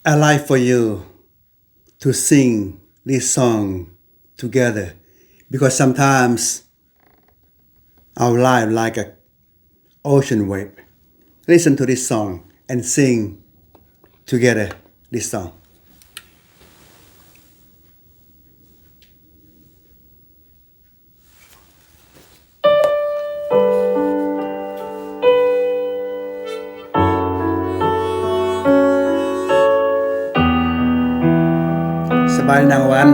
I like for you to sing this song together, because sometimes our life like a ocean wave. Listen to this song and sing together this song. ສະບາຍນາງວັນ.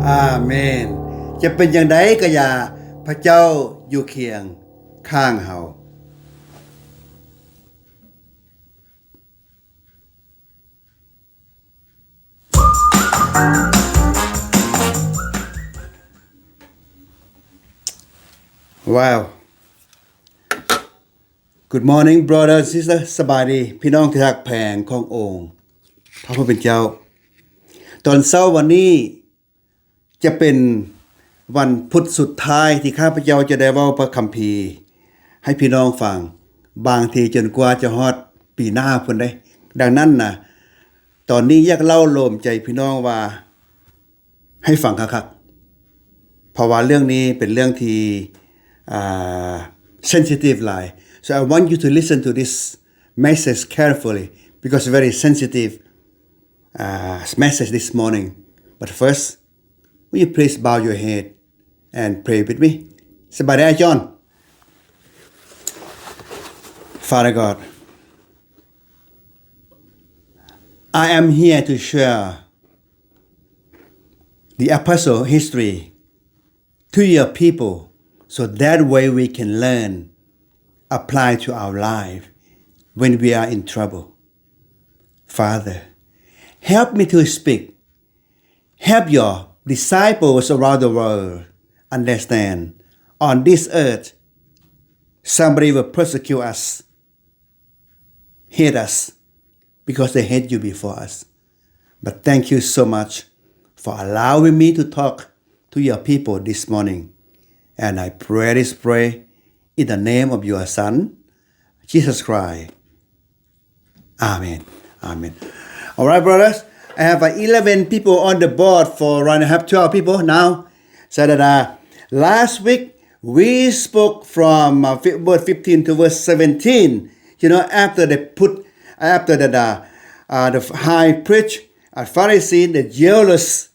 ອາເມນ. ຈະເປັນຢ່າງໃດກໍຢ່າ, ພະເຈົ້າຢູ່ຄຽງຂ້າງເຮົາ. Wow. Good morning, brother and sister. ສະບາຍດີ ພີ່ນ້ອງທີ່ຮັກແພງຂອງອົງພະຜູ້ເປັນເຈົ້າ. ຕອນເຊົ້າວັນນີ້ ຈະເປັນວັນພຸດສຸດທ້າຍທີ່ຂ້າພະເຈົ້າຈະໄດ້ເວົ້າພະຄຳພີໃຫ້ພີ່ນ້ອງຟັງ, ບາງທີຈົນກວ່າຈະຮອດປີໜ້າພຸ້ນເດ້. ດັ່ງນັ້ນນະ, ຕອນນີ້ຢາກເລົ່າໂລມໃຈພີ່ນ້ອງວ່າໃຫ້ຟັງຄັກໆ, ເພາະວ່າເລື່ອງນີ້ເປັນເລື່ອງທີ່ ອ່າ sensitive ຫຼາຍ. So I want you to listen to this message carefully, because very sensitive uh, message this morning. But first, will you please bow your head and pray with me? ສະບາຍດີ ອາຈອນ. Father God, I am here to share the apostle history to your people, so that way we can learn, apply to our life when we are in trouble. Father, help me to speak. Help your disciples around the world understand. On this earth, somebody will persecute us, hate us, because they hate you before us. But thank you so much for allowing me to talk to your people this morning. And I pray this prayer in the name of your Son, Jesus Christ. Amen. Amen. All right, brothers. I have, uh, eleven people on the board for round. I have twelve people now. So that, uh, last week we spoke from, uh, fi-, verse fifteen to verse seventeen. You know, after they put, after the, the, uh, the high priest, uh, Pharisee, they jealous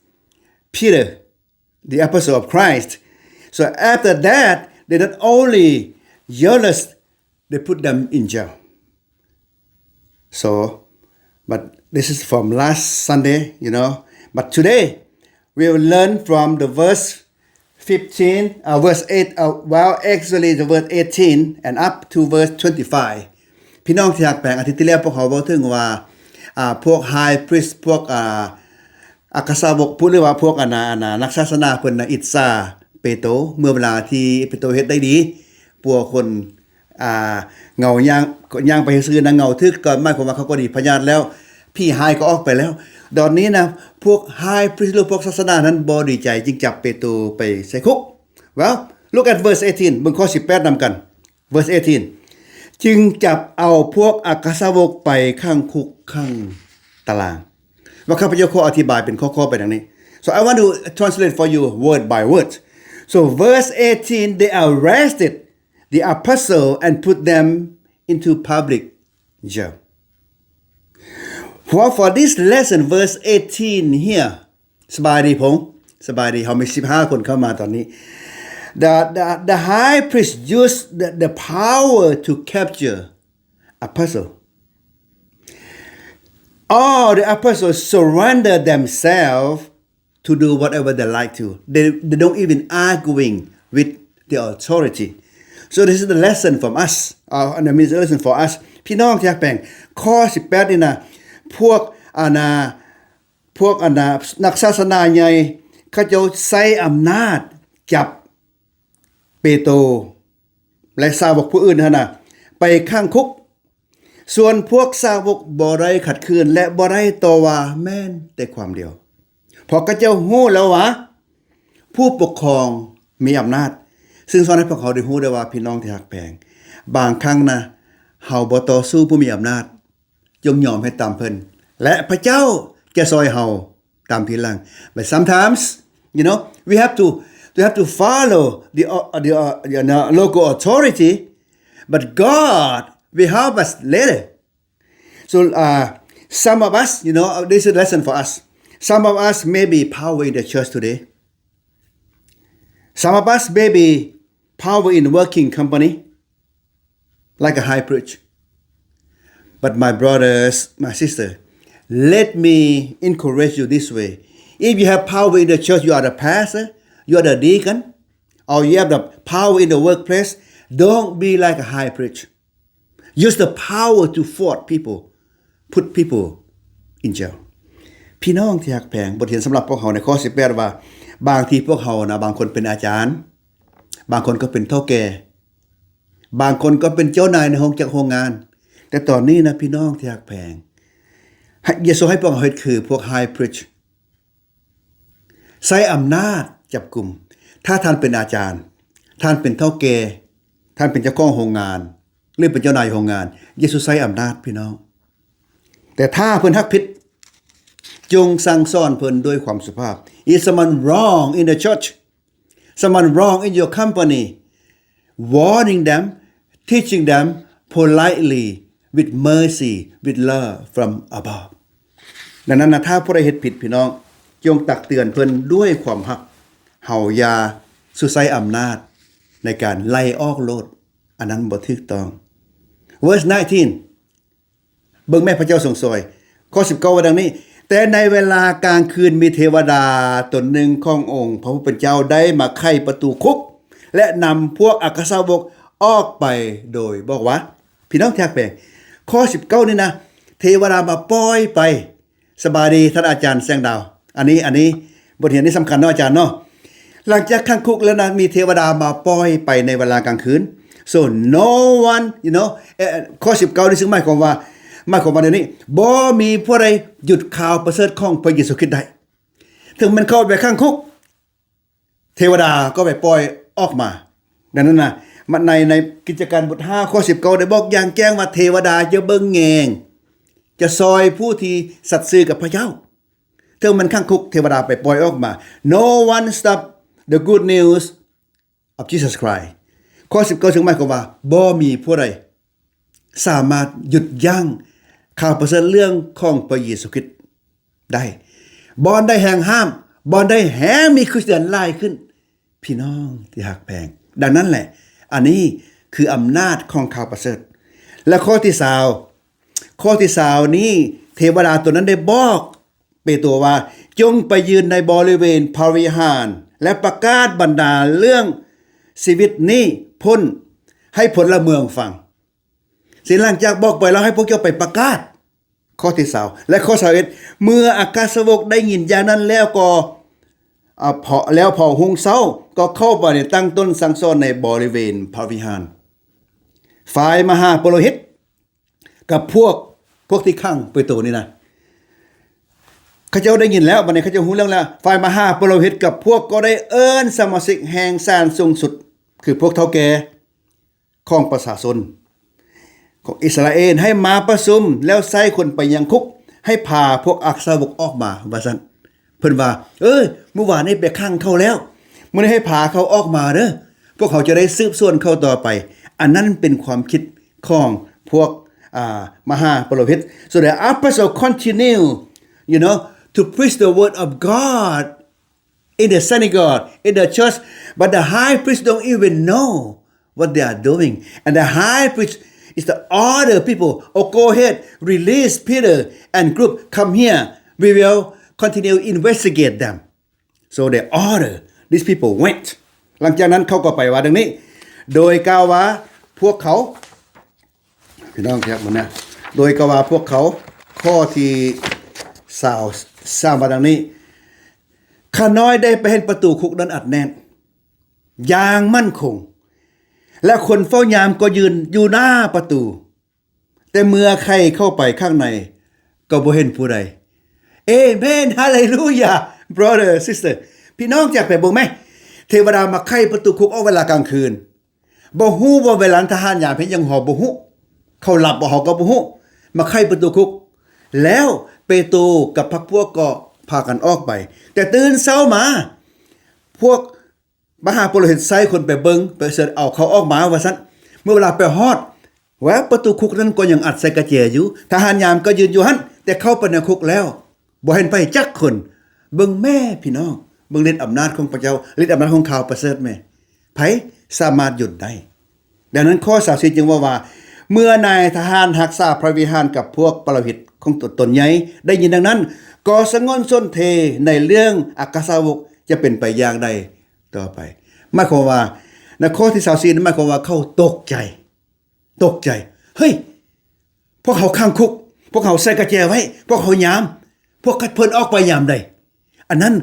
Peter, the apostle of Christ. So after that, they not only jealous, they put them in jail. So, but this is from last Sunday, you know, But today, we will learn from the verse fifteen, uh, verse eight, uh, well, actually the verse eighteen and up to verse twenty-five. ພີ່ນ້ອງທີ່ຮັກແພງ, ອາທິດທີ່ແລ້ວພວກເຮົາເວົ້າເຖິງວ່າ ອ່າ ພວກ high priest ພວກ ອ່າ ອັກຄະສາວົກ ຜູ້ ຫຼືວ່າພວກ ອັນນາ ອັນນາ ນັກສາສະໜາເພິ່ນນະ ອິດສາເປໂຕ ເມື່ອເວລາທີ່ເປໂຕເຮັດໄດ້ດີ, ປົວຄົນ ອ່າ ເງົາຍ່າງ ຍ່າງໄປຊື່ໆນະ ເງົາຖືກ ກໍໝາຍຄວາມວ່າເຂົາກໍດີພະຍາດແລ້ວ, ຜີຮ້າຍກໍອອກໄປແລ້ວ. ດອນນີ້ນະ ພວກ high priest ຫຼືພວກສາສະໜານັ້ນບໍ່ດີໃຈ, ຈຶ່ງຈັບເປໂຕໄປໃສ່ຄຸກ. Well, look at verse eighteen, ເບິ່ງຂໍ້ສິບແປດນຳກັນ. Verse eighteen, ຈຶ່ງຈັບເອົາພວກອັກຄະສາວົກໄປຂັງຄຸກຂັງຕາລາງ. ວ່າຂ້າພະເຈົ້າຂໍອະທິບາຍເປັນຂໍ້ໆໄປດັ່ງນີ້. So I want to translate for you word by word. So verse eighteen, they arrested the apostle and put them into public jail. For, for this lesson, verse eighteen here, ສະບາຍດີພົງ, ສະບາຍດີ, ເຮົາມີສິບຫ້າຄົນເຂົ້າມາຕອນນີ້. The, the, the high priest used the, the power to capture apostle. All the apostles surrender themselves to do whatever they like to. They, they don't even arguing with the authority. So this is the lesson from us. Uh, and I mean, the lesson for us. ພີ່ນ້ອງທີ່ຮັກແພງ, ຂໍ້ສິບແປດນີ້ນະ, ພວກ ອັນນາ ພວກ ອັນນາ ນັກສາສະໜາໃຫຍ່ ເຂົາເຈົ້າໃຊ້ອຳນາດຈັບເປໂຕ ແລະ ສາວົກຜູ້ອື່ນຫັ້ນນະ ໄປຂັງຄຸກ. ສ່ວນພວກສາວົກບໍ່ໄດ້ຂັດຂືນ ແລະ ບໍ່ໄດ້ຕໍ່ວ່າ, ແມ່ນແຕ່ຄວາມດຽວ. ເພາະເຂົາເຈົ້າຮູ້ແລ້ວວ່າ ຜູ້ປົກຄອງມີອຳນາດ. ຊຶ່ງສອນໃຫ້ພວກເຮົາໄດ້ຮູ້ໄດ້ວ່າ, ພີ່ນ້ອງທີ່ຮັກແພງ, ບາງຄັ້ງນະ ເຮົາບໍ່ຕໍ່ສູ້ຜູ້ມີອຳນາດ, ຈົ່ງຍອມເຮັດຕາມເພິ່ນ ແລະ ພະເຈົ້າຈະຊ່ອຍເຮົາຕາມທີຫຼັງ. But sometimes, you know, we have to, we have to follow the, uh, the, uh, the, uh, local authority, but God will help us later. So, uh, some of us, you know, this is a lesson for us. Some of us may be power in the church today. Some of us may be power in working company, like a high priest. But my brothers, my sister, let me encourage you this way. If you have power in the church, you are the pastor, you are the deacon, or you have the power in the workplace, don't be like a high priest. Use the power to force people, put people in jail. ພີ່ນ້ອງທີ່ຮັກແພງ, ບົດຮຽນສຳລັບພວກເຮົາໃນຂໍ້ສິບແປດວ່າ, ບາງທີພວກເຮົານະ, ບາງຄົນເປັນອາຈານ, ບາງຄົນກໍເປັນເຖົ້າແກ່, ບາງຄົນກໍເປັນເຈົ້ານາຍໃນໂຮງຈັກໂຮງງານ. ແຕ່ຕອນນີ້ນະ, ພີ່ນ້ອງທີ່ຮັກແພງ, ໃຫ້, ຢາສູ່ໃຫ້ພວກເຮົາເຮັດຄືພວກ high priest. ໃຊ້ອຳນາດຈັບກຸມ. ຖ້າທ່ານເປັນອາຈານ, ທ່ານເປັນເຖົ້າແກ່, ທ່ານເປັນເຈົ້າຂອງໂຮງງານ ຫຼື ເປັນເຈົ້ານາຍໂຮງງານ, ຢ່າສູ່ໃຊ້ອຳນາດ, ພີ່ນ້ອງ. ແຕ່ຖ້າເພິ່ນຮັກຜິດ, ຈົ່ງສັ່ງສອນເພິ່ນດ້ວຍຄວາມສຸພາບ. If someone wrong in the church, someone wrong in your company, warning them, teaching them politely, with mercy, with love from above. ດັ່ງນັ້ນນະ, ຖ້າຜູ້ໃດເຮັດຜິດ, ພີ່ນ້ອງ, ຈົ່ງຕັກເຕືອນເພິ່ນດ້ວຍຄວາມຮັກ. ເຮົາຢ່າສູ່ໃຊ້ອຳນາດໃນການໄລ່ອອກໂລດ, ອັນນັ້ນບໍ່ຖືກຕ້ອງ. Verse nineteen, ເບິ່ງແມ່ ພະເຈົ້າຊົງຊ່ອຍ. ຂໍ້ສິບເກົ້າວ່າດັ່ງນີ້, ແຕ່ໃນເວລາກາງຄືນມີເທວະດາຕົນໜຶ່ງຂອງອົງພະຜູ້ເປັນເຈົ້າໄດ້ມາໄຂປະຕູຄຸກ ແລະ ນຳພວກອັກຄະສາວົກອອກໄປໂດຍບອກວ່າ, ພີ່ນ້ອງທີ່ຮັກແພງ, ຂໍ້ສິບເກົ້ານີ້ນະ, ເທວະດາມາປ່ອຍໄປ. ສະບາຍດີທ່ານອາຈານແສງດາວ. ອັນນີ້, ອັນນີ້, ບົດຮຽນນີ້ສຳຄັນເນາະອາຈານເນາະ. ຫຼັງຈາກຂັງຄຸກແລ້ວນະ, ມີເທວະດາມາປ່ອຍໄປໃນເວລາກາງຄືນ. So no one, you know, ເອ່ອ ຂໍ້ສິບເກົ້ານີ້ຊຶ່ງໝາຍຄວາມວ່າ, ໝາຍຄວາມວ່າແນວນີ້, ບໍ່ມີຜູ້ໃດຢຸດຂ່າວປະເສີດຂອງພະເຢຊູຄຣິດໄດ້. ເຖິງແມ່ນເຂົ້າໄປຂັງຄຸກ, ເທວະດາກໍໄປປ່ອຍອອກມາ. ດັ່ງນັ້ນນະ, ມາໃນ, ໃນກິດຈະການບົດຫ້າ ຂໍ້ສິບເກົ້າ ໄດ້ບອກຢ່າງແຈ້ງວ່າ ເທວະດາຈະເບິ່ງແຍງ, ຈະຊ່ອຍຜູ້ທີ່ສັດຊື່ກັບພະເຈົ້າ. ເຖິງແມ່ນຂັງຄຸກ, ເທວະດາໄປປ່ອຍອອກມາ. No one stop the good news of Jesus Christ. ຂໍ້ສິບເກົ້າ ຊຶ່ງໝາຍຄວາມວ່າ ບໍ່ມີຜູ້ໃດສາມາດຢຸດຢັ້ງຂ່າວປະເສີດເລື່ອງຂອງພະເຢຊູຄຣິດໄດ້. ບ່ອນໃດແຮ່ງຫ້າມ, ບ່ອນໃດແຮ່ງມີຄຣິສຕຽນຫຼາຍຂຶ້ນ, ພີ່ນ້ອງທີ່ຮັກແພງ. ດັ່ງນັ້ນແຫຼະ, ອັນນີ້ຄືອຳນາດຂອງຂ່າວປະເສີດ. ແລະ ຂໍ້ທີຊາວ, ຂໍ້ທີຊາວນີ້ ເທວະດາຕົວນັ້ນໄດ້ບອກ ເປໂຕວ່າ, ຈົ່ງໄປຢືນໃນບໍລິເວນພະວິຫານ ແລະ ປະກາດບັນດາເລື່ອງຊີວິດນີ້ພົ້ນໃຫ້ພົນລະເມືອງຟັງ. ເຊັ່ນ ຫຼັງຈາກບອກໄປແລ້ວ ໃຫ້ພວກເຈົ້າໄປປະກາດ. ຂໍ້ທີຊາວ ແລະ ຂໍ້ຊາວເອັດ ເມື່ອອັກຄະສາວົກໄດ້ຍິນຢ່າງນັ້ນແລ້ວກໍ ອາ ເພາະ ແລ້ວເຜົາຮຸ່ງເຊົ້າ ກໍເຂົ້າໄປຕັ້ງຕົ້ນສັ່ງສອນໃນບໍລິເວນພະວິຫານ. ຝ່າຍມະຫາປຸໂຣຫິດ ກັບພວກ ພວກທີ່ຂັງເປໂຕນີ້ນະ ເຂົາເຈົ້າໄດ້ຍິນແລ້ວ, ບັດນີ້ເຂົາເຈົ້າຮູ້ເລື່ອງແລ້ວ. ຝ່າຍມະຫາປຸໂຣຫິດກັບພວກກໍໄດ້ເອີ້ນສະມາຊິກແຫ່ງສານສູງສຸດ ຄືພວກເຖົ້າແກ່ຂອງປະຊາຊົນຂອງອິດສະຣາເອນໃຫ້ມາປະຊຸມ ແລ້ວໃຊ້ຄົນໄປຍັງຄຸກ ໃຫ້ພາພວກອັກຄະສາວົກອອກມາ ວ່າຊັ້ນ. ເພິ່ນວ່າ, ເອີ ມື້ວານນີ້ໄປຂັງເຂົາແລ້ວ, ມື້ນີ້ໃຫ້ພາເຂົາອອກມາເດີ້, ພວກເຮົາຈະໄດ້ສືບສວນເຂົາຕໍ່ໄປ. ອັນນັ້ນເປັນຄວາມຄິດຂອງພວກ ອ່າ ມະຫາປຸໂຣຫິດ. So the apostle continue, you know, to preach the word of God in the synagogue, in the church, but the high priest don't even know what they are doing. And the high priest is the order people, "Oh, go ahead, release Peter and group, come here. We will continue investigate them." So they order these people went. ຫຼັງຈາກນັ້ນເຂົາກໍໄປວ່າດັ່ງນີ້ ໂດຍກ່າວວ່າພວກເຂົາ ພີ່ນ້ອງແທັບໝົດນະ ໂດຍກໍວ່າພວກເຂົາ ຂໍ້ທີຊາວສາມ ວ່າດັ່ງນີ້, ຂ້ານ້ອຍໄດ້ໄປເຫັນປະຕູຄຸກນັ້ນອັດແໜ້ນຢ່າງໝັ້ນຄົງ ແລະ ຄົນເຝົ້າຍາມກໍຢືນຢູ່ໜ້າປະຕູ, ແຕ່ເມື່ອໄຂເຂົ້າໄປຂ້າງໃນກໍບໍ່ເຫັນຜູ້ໃດ. ເອເມນ ຮາເລລູຢາ brother sister ພີ່ນ້ອງ ຢາກໄປເບິ່ງໄໝ? ເທວະດາມາໄຂປະຕູຄຸກອອກເວລາກາງຄືນ. ບໍ່ຮູ້ວ່າເວລານັ້ນທະຫານຍາມເຮັດຫຍັງ ເຮົາບໍ່ຮູ້, ເຂົາຫຼັບບໍ່ ເຮົາກໍບໍ່ຮູ້, ມາໄຂປະຕູຄຸກ. ແລ້ວເປໂຕກັບພັກພວກກໍພາກັນອອກໄປ. ແຕ່ຕື່ນເຊົ້າມາ ພວກມະຫາປຸໂຣຫິດໃຊ້ຄົນໄປເບິ່ງ, ໄປເຊີນເອົາເຂົາອອກມາວ່າຊັ້ນ. ເມື່ອເວລາໄປຮອດ, ແວ້ວ ປະຕູຄຸກນັ້ນກໍຍັງອັດໃສ່ກະແຈຢູ່, ທະຫານຍາມກໍຢືນຢູ່ຫັ້ນ, ແຕ່ເຂົ້າໄປໃນຄຸກແລ້ວ ບໍ່ເຫັນໃຜຈັກຄົນ. ເບິ່ງແມ້ພີ່ນ້ອງ, ເບິ່ງລິດອຳນາດຂອງພະເຈົ້າ, ລິດອຳນາດຂອງຂ່າວປະເສີດແມ້. ໃຜສາມາດຢຸດໄດ້? ດັ່ງນັ້ນ ຂໍ້ຊາວສີ່ຈຶ່ງເວົ້າວ່າ, ເມື່ອນາຍທະຫານຮັກສາພະວິຫານກັບພວກປະໂລຫິດຂອງຕົນໃຫຍ່ໄດ້ຍິນດັ່ງນັ້ນ, ກໍສະຫງວນສົນເທໃນເລື່ອງອັກຄະສາວົກຈະເປັນໄປຢ່າງໃດຕໍ່ໄປ. ໝາຍຄວາມວ່າ ໃນຂໍ້ທີຊາວສີ່ນັ້ນ ໝາຍຄວາມວ່າເຂົາຕົກໃຈ. ຕົກໃຈ, ເຮີ້ຍ! ພວກເຮົາຂັງຄຸກ, ພວກເຮົາໃສ່ກະແຈໄວ້, ພວກເຮົາຍາມ, ພວກເພິ່ນອອກໄປຍາມໃດ? ອັນນັ້ນ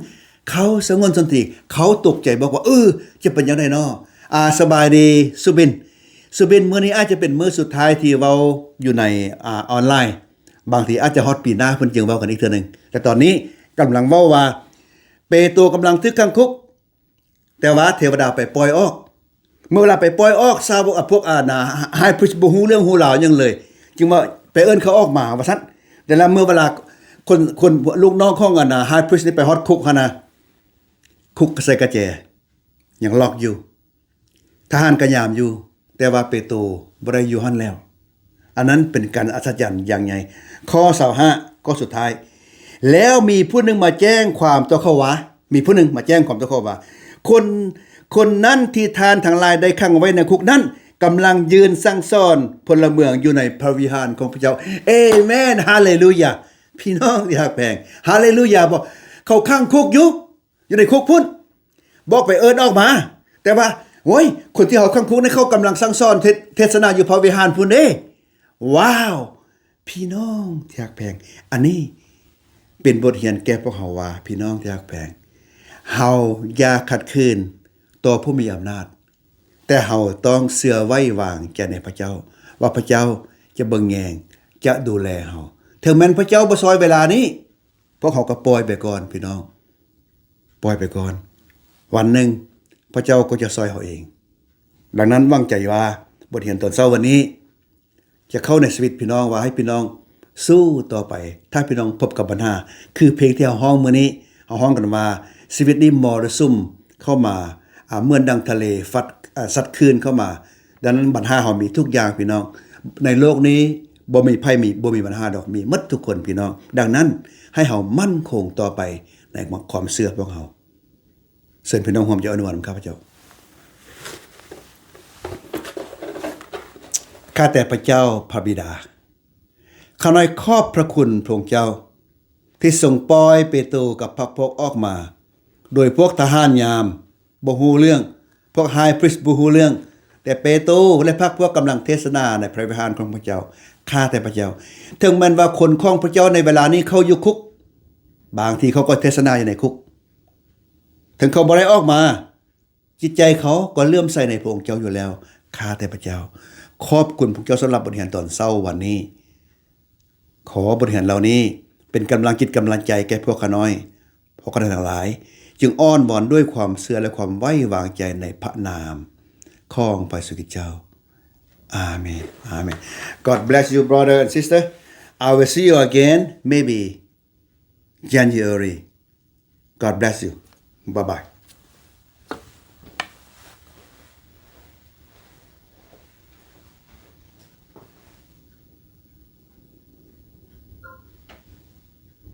ເຂົາສະຫງວນສົນທີ, ເຂົາຕົກໃຈບອກວ່າ, ເອີ, ຈະເປັນຈັ່ງໃດນໍ? ອາ, ສະບາຍດີ, ສຸບິນ. ສຸບິນ, ມື້ນີ້ອາດຈະເປັນມື້ສຸດທ້າຍທີ່ເວົ້າຢູ່ໃນ, ອາ, ອອນລາຍ. ບາງທີອາດຈະຮອດປີໜ້າເພິ່ນຈຶ່ງເວົ້າກັນອີກເທື່ອໜຶ່ງ. ແຕ່ຕອນນີ້ກຳລັງເວົ້າວ່າ ເປໂຕກຳລັງຖືກຂັງຄຸກ. ແຕ່ວ່າເທວະດາໄປປ່ອຍອອກ. ເມື່ອເວລາໄປປ່ອຍອອກ, ຊາວ ອາ, ພວກ ອາ, ນາ, High Priest ບໍ່ຮູ້ເລື່ອງຮູ້ລາວຫຍັງເລີຍ, ຈຶ່ງວ່າໄປເອີ້ນເຂົາອອກມາວ່າຊັ້ນ. ແຕ່ລະເມື່ອເວລາຄົນ, ຄົນ, ລູກນ້ອງຂອງ ອາ, ນາ, High Priest ນີ້ໄປຮອດຄຸກຫັ້ນນະ, ຄຸກກໍໃສ່ກະແຈ, ຍັງລັອກຢູ່. ທະຫານກໍຍາມຢູ່, ແຕ່ວ່າເປໂຕບໍ່ໄດ້ຢູ່ຫັ້ນແລ້ວ. ອັນນັ້ນເປັນການອັດສະຈັນຢ່າງໃຫຍ່. ຂໍ້ຊາວຫ້າ, ຂໍ້ສຸດທ້າຍ. ແລ້ວມີຜູ້ໜຶ່ງມາແຈ້ງຄວາມຕໍ່ເຂົາວ່າ, ມີຜູ້ໜຶ່ງມາແຈ້ງຄວາມຕໍ່ເຂົາວ່າ, ຄົນ, ຄົນນັ້ນທີ່ທ່ານທັງຫຼາຍໄດ້ຂັງໄວ້ໃນຄຸກນັ້ນ, ກຳລັງຢືນສັ່ງສອນພົນລະເມືອງຢູ່ໃນພະວິຫານຂອງພະເຈົ້າ. ເອເມນ, ຮາເລລູຢາ. ພີ່ນ້ອງທີ່ຮັກແພງ, ຮາເລລູຢາບໍ? ເຂົາຂັງຄຸກຢູ່, ຢູ່ໃນຄຸກພຸ້ນ. ບອກໄປເອີ້ນອອກມາ. ແຕ່ວ່າ, ໂອ້ຍ, ຄົນທີ່ເຮົາຂັງຄຸກນັ້ນ ເຂົາກຳລັງສັ່ງສອນເທ, ເທດສະໜາຢູ່ພະວິຫານພຸ້ນເດ້. ວ້າວ! ພີ່ນ້ອງທີ່ຮັກແພງ, ອັນນີ້ເປັນບົດຮຽນແກ່ພວກເຮົາວ່າ, ພີ່ນ້ອງທີ່ຮັກແພງ, ເຮົາຢ່າຂັດຂືນຕໍ່ຜູ້ມີອຳນາດ, ແຕ່ເຮົາຕ້ອງເຊື່ອໄວ້ວາງໃຈໃນພະເຈົ້າ, ວ່າພະເຈົ້າຈະເບິ່ງແຍງ, ຈະດູແລເຮົາ. ເຖິງແມ່ນພະເຈົ້າບໍ່ຊ່ອຍເວລານີ້, ພວກເຮົາກໍປ່ອຍໄປກ່ອນ, ພີ່ນ້ອງ, ປ່ອຍໄປກ່ອນ. ວັນໜຶ່ງພະເຈົ້າກໍຈະຊ່ອຍເຮົາເອງ. ດັ່ງນັ້ນ, ຫວັງໃຈວ່າບົດຮຽນຕອນເຊົ້າວັນນີ້ຈະເຂົ້າໃນຊີວິດພີ່ນ້ອງ, ວ່າໃຫ້ພີ່ນ້ອງສູ້ຕໍ່ໄປ. ຖ້າພີ່ນ້ອງພົບກັບບັນຫາ, ຄືເພງທີ່ເຮົາຮ້ອງມື້ນີ້, ເຮົາຮ້ອງກັນວ່າ, ຊີວິດນີ້ມໍລະສຸມເຂົ້າມາ, ອາ, ເໝືອນດັ່ງທະເລ, ຊັດ, ອາ, ຊັດຄື້ນເຂົ້າມາ. ດັ່ງນັ້ນ, ບັນຫາເຮົາມີທຸກຢ່າງ, ພີ່ນ້ອງ. ໃນໂລກນີ້ບໍ່ມີໃຜມີ, ບໍ່ມີບັນຫາດອກ, ມີໝົດທຸກຄົນ, ພີ່ນ້ອງ. ດັ່ງນັ້ນ, ໃຫ້ເຮົາໝັ້ນຄົງຕໍ່ໄປໃນຄວາມເຊື່ອພວກເຮົາ. ເຊີນພີ່ນ້ອງຮ່ວມໃຈອະນຸໂມທນານຳຂ້າພະເຈົ້າ. ຂ້າແຕ່ພະເຈົ້າພະບິດາ, ຂ້ານ້ອຍຂອບພະຄຸນພະອົງເຈົ້າ ທີ່ຊົງປ່ອຍເປໂຕກັບພັກພວກອອກມາ ໂດຍພວກທະຫານຍາມບໍ່ຮູ້ເລື່ອງ, ພວກ High Priest ບໍ່ຮູ້ເລື່ອງ, ແຕ່ເປໂຕ ແລະ ພັກພວກກຳລັງເທດສະໜາໃນພະວິຫານຂອງພະເຈົ້າ. ຂ້າແຕ່ພະເຈົ້າ, ເຖິງແມ່ນວ່າຄົນຂອງພະເຈົ້າໃນເວລານີ້ເຂົາຢູ່ຄຸກ, ບາງທີເຂົາກໍເທດສະໜາຢູ່ໃນຄຸກ, ເຖິງເຂົາບໍ່ໄດ້ອອກມາ, ຈິດໃຈເຂົາກໍເຫຼື້ອມໃສໃນພະອົງເຈົ້າຢູ່ແລ້ວ. ຂ້າແຕ່ພະເຈົ້າ, ຂອບຄຸນພະເຈົ້າສຳລັບບົດຮຽນຕອນເຊົ້າວັນນີ້. ຂໍບົດຮຽນເຫຼົ່ານີ້ເປັນກຳລັງຈິດກຳລັງໃຈແກ່ພວກຂ້ານ້ອຍ, ພວກຂ້ານ້ອຍທັງຫຼາຍຈຶ່ງອ້ອນວອນດ້ວຍຄວາມເຊື່ອ ແລະ ຄວາມໄວ້ວາງໃຈໃນພະນາມຂອງພະເຢຊູຄຣິດເຈົ້າ. ອາເມນ. ອາເມນ. God bless you, brother and sister. I will see you again, maybe January. God bless you. Bye bye.